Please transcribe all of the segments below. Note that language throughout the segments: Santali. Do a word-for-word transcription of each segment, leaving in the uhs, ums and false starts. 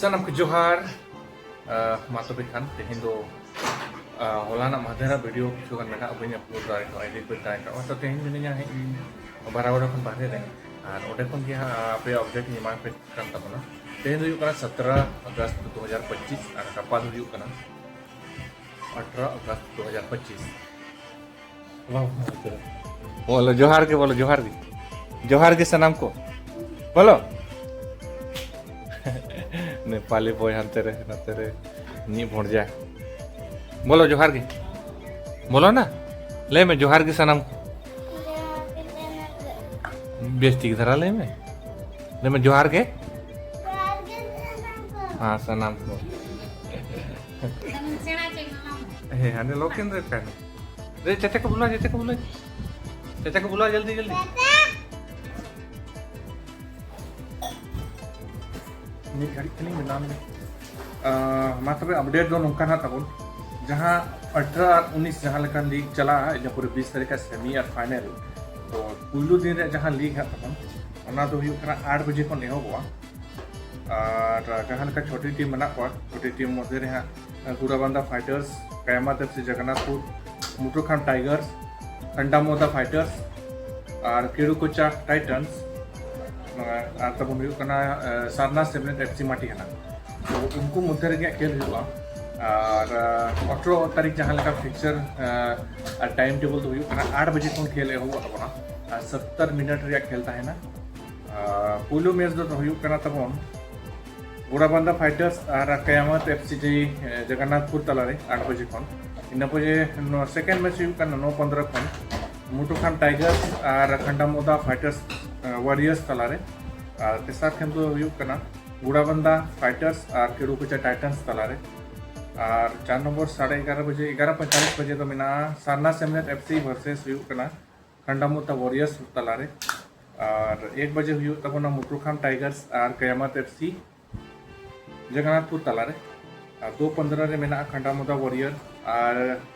ᱥᱟᱱᱟᱢ ᱠᱚ ᱡᱚᱦᱟᱨ᱾ ᱟᱦ, ᱢᱟ ᱛᱚᱵᱮ ᱠᱷᱟᱱ ᱛᱮᱦᱮᱧ ᱫᱚ, ᱟᱦ, ᱦᱚᱞᱟᱱᱟᱜ ᱢᱟᱦᱫᱮᱨᱟᱜ ᱵᱷᱤᱰᱤᱭᱳ ᱠᱤᱪᱷᱩ ᱜᱟᱱ ᱢᱮᱱᱟᱜᱼᱟ, ᱵᱟᱹᱧ ᱟᱯᱞᱳᱰ ᱫᱟᱲᱮ ᱠᱟᱣᱟ, ᱮᱰᱤᱴ ᱵᱟᱹᱧ ᱫᱟᱲᱮ ᱠᱟᱣᱟ᱾ ᱛᱚ ᱛᱮᱦᱮᱧ ᱢᱤᱱᱟᱹᱧᱟ ᱦᱮᱡ ᱤᱧ ᱵᱟᱨᱟᱣᱟᱲᱟ ᱠᱷᱚᱱ ᱵᱟᱦᱨᱮ ᱨᱮ, ᱟᱨ ᱚᱸᱰᱮ ᱠᱷᱚᱱ ᱜᱮ ᱦᱟᱸᱜ ᱟᱯᱮᱭᱟᱜ ᱟᱯᱰᱮᱴ ᱤᱧ ᱮᱢᱟ ᱯᱮ ᱠᱟᱱ ᱛᱟᱵᱚᱱᱟ᱾ ᱛᱮᱦᱮᱧ ᱫᱚ ᱦᱩᱭᱩᱜ ᱠᱟᱱᱟ ᱥᱚᱛᱨᱚ ᱟᱜᱚᱥᱴ ᱫᱩ ᱦᱟᱡᱟᱨ ᱯᱚᱸᱪᱤᱥ ᱟᱨ ᱜᱟᱯᱟ ᱫᱚ ᱦᱩᱭᱩᱜ ᱠᱟᱱᱟ ᱟᱴᱷᱨᱚ ᱟᱜᱚᱥᱴ ᱫᱩ ᱦᱟᱡᱟᱨ ᱯᱚᱸᱪᱤᱥ᱾ ᱵᱚᱞᱚ, ᱡᱚᱦᱟᱨ ᱜᱮ, ᱵᱚᱞᱚ, ᱡᱚᱦᱟᱨ ᱜᱮ᱾ ᱡᱚᱦᱟᱨ ᱜᱮ ᱥᱟᱱᱟᱢ ᱠᱚ᱾ ᱵᱚᱞᱚ᱾ ᱱᱮᱯᱟᱞᱤ ᱵᱚᱭ ᱦᱟᱱᱛᱮ ᱨᱮ, ᱱᱚᱛᱮ ᱨᱮ᱾ ᱤᱧᱤᱡ ᱵᱷᱚᱲᱡᱟ᱾ ᱵᱚᱞᱚ, ᱡᱚᱦᱟᱨ ᱜᱮ᱾ ᱵᱚᱞᱚ ᱱᱟ? ᱞᱟᱹᱭ ᱢᱮ, ᱡᱚᱦᱟᱨ ᱜᱮ ᱥᱟᱱᱟᱢ ᱠᱚ᱾ ᱵᱮᱥ ᱴᱷᱤᱠ ᱫᱷᱟᱨᱟ ᱞᱟᱹᱭ ᱢᱮ᱾ ᱞᱟᱹᱭ ᱢᱮ, ᱡᱚᱦᱟᱨ ᱜᱮ᱾ ᱦᱮᱸ, ᱥᱟᱱᱟᱢ ᱠᱚ᱾ ᱦᱮᱸ, ᱦᱟᱱᱮ ᱞᱚᱠᱮᱱ ᱨᱮ ᱠᱟᱱ᱾ ᱨᱮ, ᱪᱟᱪᱟ ᱠᱚ ᱵᱩᱞᱟ, ᱪᱟᱪᱟ ᱠᱚ ᱵᱩᱞᱟ᱾ ᱪᱟᱪᱟ ᱠᱚ ᱵᱩᱞᱟ, ᱡᱚᱞᱫᱤ, ᱡᱚᱞᱫᱤ᱾ ᱢᱤᱫ ᱜᱷᱟᱹᱲᱤᱡ ᱠᱷᱟᱱᱤᱧ ᱵᱮᱱᱟᱣ ᱞᱮᱜᱮ᱾ ᱟᱸ, ᱢᱟ ᱛᱚᱵᱮ ᱟᱯᱰᱮᱴ ᱫᱚ ᱱᱚᱝᱠᱟ ᱱᱟᱜ ᱛᱟᱵᱚᱱ, ᱡᱟᱦᱟᱸ ᱟᱴᱷᱨᱚ ᱟᱨ ᱩᱱᱤᱥ ᱡᱟᱦᱟᱸ ᱞᱮᱠᱟ ᱞᱤᱜᱽ ᱪᱟᱞᱟᱜᱼᱟ, ᱤᱱᱟᱹ ᱯᱚᱨᱮ ᱵᱤᱥ ᱛᱟᱹᱨᱤᱠᱷ ᱟᱜ ᱥᱮᱢᱤ ᱟᱨ ᱯᱷᱟᱭᱱᱮᱞ᱾ ᱛᱚ, ᱯᱩᱭᱞᱩ ᱫᱤᱱ ᱨᱮ ᱡᱟᱦᱟᱸ ᱞᱤᱜᱽ ᱦᱟᱸᱜ ᱛᱟᱵᱚᱱ, ᱚᱱᱟ ᱫᱚ ᱦᱩᱭᱩᱜ ᱠᱟᱱᱟ ᱟᱴ ᱵᱟᱡᱮ ᱠᱷᱚᱱ ᱮᱦᱚᱵᱚᱜᱼᱟ᱾ ᱟᱨ ᱡᱟᱦᱟᱸ ᱞᱮᱠᱟ ᱪᱷᱚᱴᱤ ᱴᱤᱢ ᱢᱮᱱᱟᱜ ᱠᱚᱣᱟ, ᱪᱷᱚᱴᱤ ᱴᱤᱢ ᱢᱚᱫᱽᱫᱷᱮ ᱨᱮ ᱦᱟᱸᱜ Gurabanda ᱯᱷᱟᱭᱴᱟᱨᱥ, ᱠᱟᱭᱟᱢᱟᱛ F C Jagannathpur, ᱢᱩᱴᱩᱠᱷᱟᱢ Tigers, ᱠᱷᱟᱱᱰᱟᱢᱳᱫᱟ ᱯᱷᱟᱭᱴᱟᱨᱥ ᱟᱨ ᱠᱮᱲᱩᱠᱚᱪᱟ ᱴᱟᱭᱴᱟᱱᱥ, ᱟᱨ ᱛᱟᱵᱚᱱ ᱦᱩᱭᱩᱜ ᱠᱟᱱᱟ, ᱮ, ᱥᱟᱨᱱᱟ ᱥᱮᱢᱞᱮᱫ ᱮᱯᱷ ᱥᱤ ᱢᱟᱴᱤᱦᱟᱱᱟ᱾ ᱛᱚ, ᱩᱱᱠᱩ ᱢᱚᱫᱽᱫᱷᱮ ᱨᱮᱜᱮ ᱠᱷᱮᱞ ᱦᱩᱭᱩᱜᱼᱟ᱾ ᱟᱨ, ᱮ, ᱟᱴᱷᱨᱚ ᱛᱟᱹᱨᱤᱠᱷ ᱡᱟᱦᱟᱸ ᱞᱮᱠᱟ ᱯᱷᱤᱠᱥᱪᱟᱨ, ᱮ, ᱟᱨ ᱴᱟᱭᱤᱢ ᱴᱮᱵᱚᱞ ᱫᱚ ᱦᱩᱭᱩᱜ ᱠᱟᱱᱟ, ᱟᱴ ᱵᱟᱡᱮ ᱠᱷᱚᱱ ᱠᱷᱮᱞ ᱮᱦᱚᱵᱚᱜ ᱛᱟᱵᱚᱱᱟ ᱟᱨ ᱥᱚᱛᱛᱚᱨ ᱢᱤᱱᱤᱴ ᱨᱮᱭᱟᱜ ᱠᱷᱮᱞ ᱛᱟᱦᱮᱱᱟ᱾ ᱟᱨ ᱯᱩᱭᱞᱩ ᱢᱮᱪ ᱫᱚ ᱦᱩᱭᱩᱜ ᱠᱟᱱᱟ ᱛᱟᱵᱚᱱ ᱜᱳᱲᱟᱵᱟᱱᱫᱟ ᱯᱷᱟᱭᱴᱟᱨᱥ ᱟᱨ ᱠᱟᱭᱟᱢᱟᱛ ᱮᱯᱷ ᱥᱤ ᱡᱮ, ᱮ, ᱡᱚᱜᱚᱱᱱᱟᱛᱷᱯᱩᱨ ᱛᱟᱞᱟᱨᱮ ᱟᱴ ᱵᱟᱡᱮ ᱠᱷᱚᱱ᱾ ᱤᱱᱟᱹ ᱵᱟᱡᱮ ᱱᱚᱣᱟ ᱥᱮᱠᱮᱱᱰ ᱢᱮᱪ ᱦᱩᱭᱩᱜ ᱠᱟᱱᱟ ᱱᱚ ᱯᱚᱱᱫᱽᱨᱚ ᱠᱷᱚᱱ ᱢᱩᱴᱩᱠᱷᱟᱢ ᱴᱟᱭᱜᱟᱨᱥ ᱟᱨ ᱠᱷᱟᱱᱰᱟᱢᱳᱫᱟ ᱯᱷᱟᱭᱴᱟᱨᱥ, ᱮ, ᱣᱟᱨᱤᱭᱟᱨᱥ ᱛᱟᱞᱟᱨᱮ᱾ ᱟᱨ ᱛᱮᱥᱟᱨ ᱠᱷᱮᱞ ᱫᱚ ᱦᱩᱭᱩᱜ ᱠᱟᱱᱟ ᱜᱳᱲᱟᱵᱟᱱᱫᱟ ᱯᱷᱟᱭᱴᱟᱨᱥ ᱟᱨ ᱠᱮᱲᱩᱠᱚᱪᱟ ᱴᱟᱭᱴᱟᱱᱥ ᱛᱟᱞᱟᱨᱮ᱾ ᱟᱨ ᱪᱟᱨ ᱱᱚᱢᱵᱚᱨ ᱥᱟᱲᱮ ᱮᱜᱟᱨᱚ ᱵᱟᱡᱮ, ᱮᱜᱟᱨᱚ ᱯᱚᱸᱭᱛᱟᱞᱤᱥ ᱵᱟᱡᱮ ᱫᱚ ᱢᱮᱱᱟᱜᱼᱟ ᱥᱟᱨᱱᱟ ᱥᱮᱢᱞᱮᱫ ᱮᱯᱷ ᱥᱤ ᱵᱷᱟᱨᱥᱮᱥ ᱦᱩᱭᱩᱜ ᱠᱟᱱᱟ ᱠᱷᱟᱱᱰᱟᱢᱳᱫᱟ ᱣᱟᱨᱤᱭᱟᱨᱥ ᱛᱟᱞᱟᱨᱮ᱾ ᱟᱨ ᱮᱠ ᱵᱟᱡᱮ ᱦᱩᱭᱩᱜ ᱛᱟᱵᱚᱱᱟ ᱢᱩᱴᱨᱩᱠᱷᱟᱢ ᱴᱟᱭᱜᱟᱨᱥ ᱟᱨ ᱠᱟᱭᱟᱢᱟᱛ ᱮᱯᱷ ᱥᱤ ᱡᱚᱜᱚᱱᱱᱟᱛᱷᱯᱩᱨ ᱛᱟᱞᱟᱨᱮ᱾ ᱟᱨ ᱫᱩ ᱯᱚᱱᱫᱽᱨᱚ ᱨᱮ ᱢᱮᱱᱟᱜᱼᱟ ᱠᱷᱟᱱᱰᱟᱢᱳᱫᱟ ᱣᱟᱨᱤᱭᱟᱨ ᱟᱨ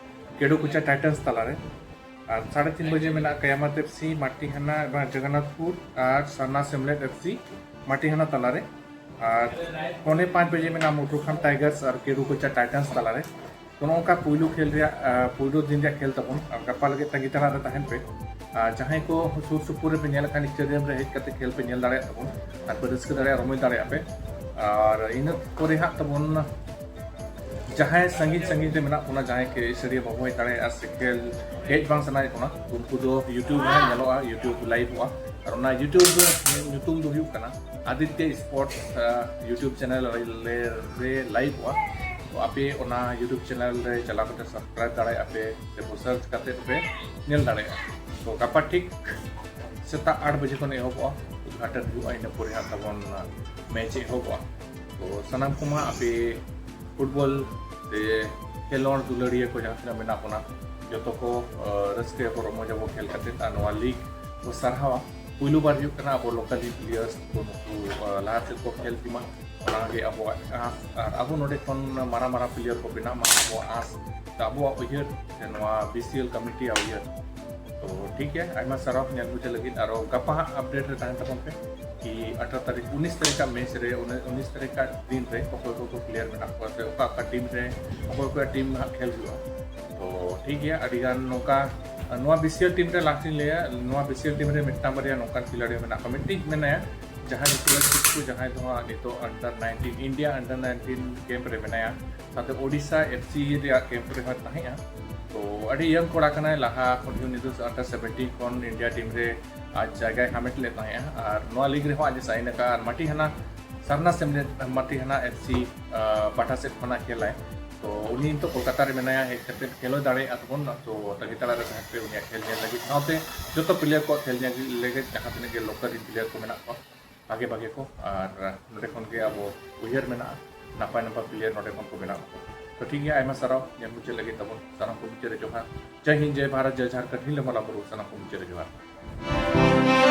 ᱠᱮᱲᱩᱠᱚᱪᱟ ᱴᱟᱭᱴᱟᱱᱥ ᱛᱟᱞᱟᱨᱮ᱾ ᱟᱨ ᱥᱟᱲᱮ ᱛᱤᱱ ᱵᱟᱡᱮ ᱢᱮᱱᱟᱜᱼᱟ ᱠᱟᱭᱟᱢᱟᱛ ᱮᱯᱷ ᱥᱤ ᱢᱟᱴᱤᱦᱟᱱᱟ, ᱵᱟᱝ, ᱡᱚᱜᱚᱱᱱᱟᱛᱷᱯᱩᱨ ᱟᱨ ᱥᱟᱨᱱᱟ ᱥᱮᱢᱞᱮᱫ ᱮᱯᱷ ᱥᱤ ᱢᱟᱴᱤᱦᱟᱱᱟ ᱛᱟᱞᱟᱨᱮ᱾ ᱟᱨ ᱯᱚᱱᱮ ᱯᱟᱸᱪ ᱵᱟᱡᱮ ᱢᱮᱱᱟᱜᱼᱟ ᱢᱩᱴᱨᱩᱠᱷᱟᱢ ᱴᱟᱭᱜᱟᱨᱥ ᱟᱨ ᱠᱮᱨᱩᱠᱚᱪᱟ ᱴᱟᱭᱴᱟᱱᱥ ᱛᱟᱞᱟᱨᱮ᱾ ᱛᱚ, ᱱᱚᱜᱼᱚ ᱱᱚᱝᱠᱟ ᱯᱩᱭᱞᱩ ᱠᱷᱮᱞ ᱨᱮᱭᱟᱜ, ᱟᱨ, ᱯᱩᱭᱞᱩ ᱫᱤᱱ ᱨᱮᱭᱟᱜ ᱠᱷᱮᱞ ᱛᱟᱵᱚᱱ᱾ ᱟᱨ ᱜᱟᱯᱟ ᱞᱟᱹᱜᱤᱫ ᱛᱟᱺᱜᱤ ᱛᱟᱲᱟᱜ ᱨᱮ ᱛᱟᱦᱮᱱ ᱯᱮ᱾ ᱟᱨ ᱡᱟᱦᱟᱸᱭ ᱠᱚ ᱥᱩᱨ ᱥᱩᱯᱩᱨ ᱨᱮᱯᱮ ᱧᱮᱞ ᱠᱷᱟᱱ, ᱥᱴᱮᱰᱤᱭᱟᱢ ᱨᱮ ᱦᱮᱡ ᱠᱟᱛᱮ ᱠᱷᱮᱞ ᱯᱮ ᱧᱮᱞ ᱫᱟᱲᱮᱭᱟᱜ ᱛᱟᱵᱚᱱ ᱟᱨ ᱯᱮ ᱨᱟᱹᱥᱠᱟᱹ ᱫᱟᱲᱮᱭᱟᱜᱼᱟ, ᱨᱚᱢᱚᱡᱽ ᱫᱟᱲᱮᱭᱟᱜᱼᱟ ᱯᱮ᱾ ᱟᱨ ᱤᱱᱟᱹ ᱯᱚᱨᱮ ᱦᱟᱸᱜ ᱛᱟᱵᱚᱱ ᱡᱟᱦᱟᱸᱭ ᱥᱟᱺᱜᱤᱧ ᱥᱟᱺᱜᱤᱧ ᱨᱮ ᱢᱮᱱᱟᱜ ᱵᱚᱱᱟ, ᱡᱟᱦᱟᱸᱭ ᱠᱚ ᱥᱴᱮᱰᱤᱭᱟᱢ ᱵᱟᱵᱚ ᱦᱮᱡ ᱫᱟᱲᱮᱭᱟᱜᱼᱟ ᱥᱮ ᱠᱷᱮᱞ ᱦᱮᱡ ᱵᱟᱝ ᱥᱟᱱᱟᱭᱮᱫ ᱵᱚᱱᱟ, ᱩᱱᱠᱩ ᱫᱚ YouTube ᱨᱮ ᱧᱮᱞᱚᱜᱼᱟ, YouTube ᱞᱟᱭᱤᱵᱷᱚᱜᱼᱟ᱾ ᱟᱨ ᱚᱱᱟ YouTube ᱧᱩᱛᱩᱢ ᱫᱚ ᱦᱩᱭᱩᱜ ᱠᱟᱱᱟ ᱟᱫᱤᱛᱭᱟ ᱥᱯᱳᱨᱴᱥ, ᱟᱸ, YouTube ᱪᱮᱱᱮᱞ ᱨᱮ, ᱨᱮ ᱞᱟᱭᱤᱵᱷᱚᱜᱼᱟ᱾ ᱛᱚ, ᱟᱯᱮ ᱚᱱᱟ YouTube ᱪᱮᱱᱮᱞ ᱨᱮ ᱪᱟᱞᱟᱣ ᱠᱟᱛᱮ ᱥᱟᱵᱥᱠᱨᱟᱭᱤᱵ ᱫᱟᱲᱮᱭᱟᱜᱼᱟ ᱯᱮ, ᱥᱮ ᱥᱟᱨᱪ ᱠᱟᱛᱮ ᱯᱮ ᱧᱮᱞ ᱫᱟᱲᱮᱭᱟᱜᱼᱟ᱾ ᱛᱚ, ᱜᱟᱯᱟ ᱴᱷᱤᱠ ᱥᱮᱛᱟᱜ ᱟᱴ ᱵᱟᱡᱮ ᱠᱷᱚᱱ ᱮᱦᱚᱵᱚᱜᱼᱟ, ᱩᱫᱽᱜᱷᱟᱴᱚᱱ ᱦᱩᱭᱩᱜᱼᱟ, ᱤᱱᱟᱹ ᱯᱚᱨᱮ ᱦᱟᱸᱜ ᱛᱟᱵᱚᱱ ᱢᱮᱪ ᱮᱦᱚᱵᱚᱜᱼᱟ᱾ ᱛᱚ, ᱥᱟᱱᱟᱢ ᱠᱚᱢᱟ ᱟᱯᱮ ᱯᱷᱩᱴᱵᱚᱞ ᱥᱮ ᱠᱷᱮᱞᱳᱰ ᱫᱩᱞᱟᱹᱲᱤᱭᱟᱹ ᱠᱚ ᱡᱟᱦᱟᱸ ᱛᱤᱱᱟᱹᱜ ᱢᱮᱱᱟᱜ ᱵᱚᱱᱟ, ᱡᱚᱛᱚ ᱠᱚ, ᱟᱸ, ᱨᱟᱹᱥᱠᱟᱹᱭᱟᱠᱚ, ᱨᱚᱢᱚᱡᱟᱵᱚ ᱠᱷᱮᱞ ᱠᱟᱛᱮ᱾ ᱟᱨ ᱱᱚᱣᱟ ᱞᱤᱜᱽ ᱵᱚ ᱥᱟᱨᱦᱟᱣᱟ᱾ ᱯᱩᱭᱞᱩ ᱵᱟᱨ ᱦᱩᱭᱩᱜ ᱠᱟᱱᱟ ᱟᱵᱚ ᱞᱳᱠᱟᱞ ᱯᱞᱮᱭᱟᱨᱥ ᱠᱚ ᱱᱩᱠᱩ, ᱟᱸ, ᱞᱟᱦᱟ ᱥᱮᱫ ᱠᱚ ᱠᱷᱮᱞ ᱤᱫᱤ ᱢᱟ, ᱚᱱᱟᱜᱮ ᱟᱵᱚᱣᱟᱜ ᱟᱸᱥ᱾ ᱟᱨ ᱟᱵᱚ ᱱᱚᱰᱮ ᱠᱷᱚᱱ ᱢᱟᱨᱟᱝ ᱢᱟᱨᱟᱝ ᱯᱞᱮᱭᱟᱨ ᱠᱚ ᱵᱮᱱᱟᱜ ᱢᱟ, ᱟᱵᱚᱣᱟᱜ ᱟᱸᱥ᱾ ᱛᱚ, ᱟᱵᱚᱣᱟᱜ ᱩᱭᱦᱟᱹᱨ ᱥᱮ ᱱᱚᱣᱟ BCL ᱠᱚᱢᱤᱴᱤᱭᱟᱜ ᱩᱭᱦᱟᱹᱨ᱾ ᱛᱚ, ᱴᱷᱤᱠ ᱜᱮᱭᱟ, ᱟᱭᱢᱟ ᱥᱟᱨᱦᱟᱣ ᱧᱮᱞ ᱵᱩᱡᱷᱟᱹᱣ ᱞᱟᱹᱜᱤᱫ᱾ ᱟᱨᱚ ᱜᱟᱯᱟ ᱦᱟᱸᱜ ᱟᱯᱰᱮᱴ ᱨᱮ ᱛᱟᱦᱮᱱ ᱛᱟᱵᱚᱱ ᱯᱮ᱾ ᱠᱤ ᱟᱴᱷᱟᱨᱚ ᱛᱟᱹᱨᱤᱠᱷ, ᱩᱱᱤᱥ ᱛᱟᱹᱨᱤᱠᱷᱟᱜ ᱢᱮᱪ ᱨᱮ, ᱩᱱᱤ-, ᱩᱱᱤᱥ ᱛᱟᱹᱨᱤᱠᱷᱟᱜ ᱫᱤᱱ ᱨᱮ ᱚᱠᱚᱭ ᱚᱠᱚᱭ ᱠᱚ ᱯᱞᱮᱭᱟᱨ ᱢᱮᱱᱟᱜ ᱠᱚᱣᱟ ᱥᱮ ᱚᱠᱟ ᱚᱠᱟ ᱴᱤᱢ ᱨᱮ ᱚᱠᱚᱭ ᱚᱠᱚᱭ ᱴᱤᱢ ᱦᱟᱸᱜ ᱠᱷᱮᱞ ᱦᱩᱭᱩᱜᱼᱟ᱾ ᱛᱚ, ᱴᱷᱤᱠ ᱜᱮᱭᱟ, ᱟᱹᱰᱤ ᱜᱟᱱ ᱱᱚᱝᱠᱟ, ᱱᱚᱣᱟ BCL ᱴᱤᱢ ᱨᱮ ᱞᱟᱥᱴ ᱤᱧ ᱞᱟᱹᱭᱟ, ᱱᱚᱣᱟ BCL ᱴᱤᱢ ᱨᱮ ᱢᱤᱫᱴᱟᱝ ᱵᱟᱨᱭᱟ ᱱᱚᱝᱠᱟᱱ ᱠᱷᱤᱞᱟᱲᱤ ᱢᱮᱱᱟᱜ ᱠᱚᱣᱟ᱾ ᱢᱤᱫᱴᱤᱡ ᱢᱮᱱᱟᱭᱟ, ᱡᱟᱦᱟᱸᱭ ᱱᱩᱠᱩ ᱠᱤᱪᱷᱩ ᱡᱟᱦᱟᱸᱭ ᱫᱚ ᱦᱟᱸᱜ ᱱᱤᱛᱚᱜ under nineteen, India under nineteen camp ᱨᱮ ᱢᱮᱱᱟᱭᱟ, ᱥᱟᱶᱛᱮ ᱳᱰᱤᱥᱟ FC ᱨᱮᱭᱟᱜ ᱠᱮᱢᱯ ᱨᱮᱦᱚᱸ ᱛᱟᱦᱮᱸᱜᱼᱟ᱾ ᱛᱚ, ᱟᱹᱰᱤ ᱭᱚᱝ ᱠᱚᱲᱟ ᱠᱟᱱᱟᱭ, ᱞᱟᱦᱟ ᱠᱷᱚᱱ ᱜᱮ ᱩᱱᱤ ᱫᱚ under seventeen ᱠᱷᱚᱱ ᱤᱱᱰᱤᱭᱟ ᱴᱤᱢ ᱨᱮ ᱟᱡ ᱡᱟᱭᱜᱟᱭ ᱦᱟᱢᱮᱴ ᱞᱮᱫ ᱛᱟᱦᱮᱸᱜᱼᱟ᱾ ᱟᱨ ᱱᱚᱣᱟ ᱞᱤᱜᱽ ᱨᱮᱦᱚᱸ ᱟᱡ ᱮ ᱥᱟᱭᱤᱱ ᱟᱠᱟᱫᱼᱟ᱾ ᱟᱨ ᱢᱟᱴᱤᱦᱟᱱᱟ ᱥᱟᱨᱱᱟ ᱥᱮᱢᱞᱮᱫ, ᱢᱟᱴᱤᱦᱟᱱᱟ FC, ᱟᱸ, ᱯᱟᱦᱴᱟ ᱥᱮᱫ ᱠᱷᱚᱱᱟᱜ ᱠᱷᱮᱞᱟᱭ᱾ ᱛᱚ, ᱩᱱᱤ ᱱᱤᱛᱚᱜ ᱠᱳᱞᱠᱟᱛᱟ ᱨᱮ ᱢᱮᱱᱟᱭᱟ, ᱦᱮᱡ ᱠᱟᱛᱮ ᱠᱷᱮᱞᱳ ᱫᱟᱲᱮᱭᱟᱜᱼᱟ ᱛᱟᱵᱚᱱ᱾ ᱛᱚ, ᱛᱟᱺᱜᱤ ᱛᱟᱲᱟ ᱨᱮ ᱛᱟᱦᱮᱸ ᱯᱮ ᱩᱱᱤᱭᱟᱜ ᱠᱷᱮᱞ ᱧᱮᱞ ᱞᱟᱹᱜᱤᱫ, ᱥᱟᱶᱛᱮ ᱡᱚᱛᱚ ᱯᱞᱮᱭᱟᱨ ᱠᱚᱣᱟᱜ ᱠᱷᱮᱞ ᱧᱮᱞ ᱞᱟᱹᱜᱤᱫ, ᱡᱟᱦᱟᱸ ᱛᱤᱱᱟᱹᱜ ᱜᱮ ᱞᱳᱠᱟᱞ ᱨᱤᱱ ᱯᱞᱮᱭᱟᱨ ᱠᱚ ᱢᱮᱱᱟᱜ ᱠᱚᱣᱟ, ᱵᱷᱟᱜᱮ ᱵᱷᱟᱜᱮ ᱠᱚ᱾ ᱟᱨ ᱱᱚᱰᱮ ᱠᱷᱚᱱ ᱜᱮ ᱟᱵᱚ ᱩᱭᱦᱟᱹᱨ ᱢᱮᱱᱟᱜᱼᱟ, ᱱᱟᱯᱟᱭ ᱱᱟᱯᱟᱭ ᱯᱞᱮᱭᱟᱨ ᱱᱚᱰᱮ ᱠᱷᱚᱱ ᱠᱚ ᱵᱮᱱᱟᱣ ᱠᱚᱣᱟ᱾ ᱛᱚ, ᱴᱷᱤᱠ ᱜᱮᱭᱟ, ᱟᱭᱢᱟ ᱥᱟᱨᱦᱟᱣ ᱧᱮᱞ ᱢᱩᱪᱟᱹᱫ ᱞᱟᱹᱜᱤᱫ ᱛᱟᱵᱚᱱ᱾ ᱥᱟᱱᱟᱢ ᱠᱚ ᱢᱩᱪᱟᱹᱫ ᱨᱮ ᱡᱚᱦᱟᱨ᱾ ᱡᱟᱭ ᱦᱤᱱᱫ, ᱡᱟᱭ ᱵᱷᱟᱨᱚᱛ, ᱡᱟᱭ ᱡᱷᱟᱨᱠᱷᱚᱸᱰ, ᱦᱤᱞ ᱢᱟᱞᱟ ᱵᱩᱨᱩ, ᱥᱟᱱᱟᱢ ᱠᱚ ᱢᱩᱪᱟᱹᱫ ᱨᱮ ᱡᱚᱦᱟᱨ᱾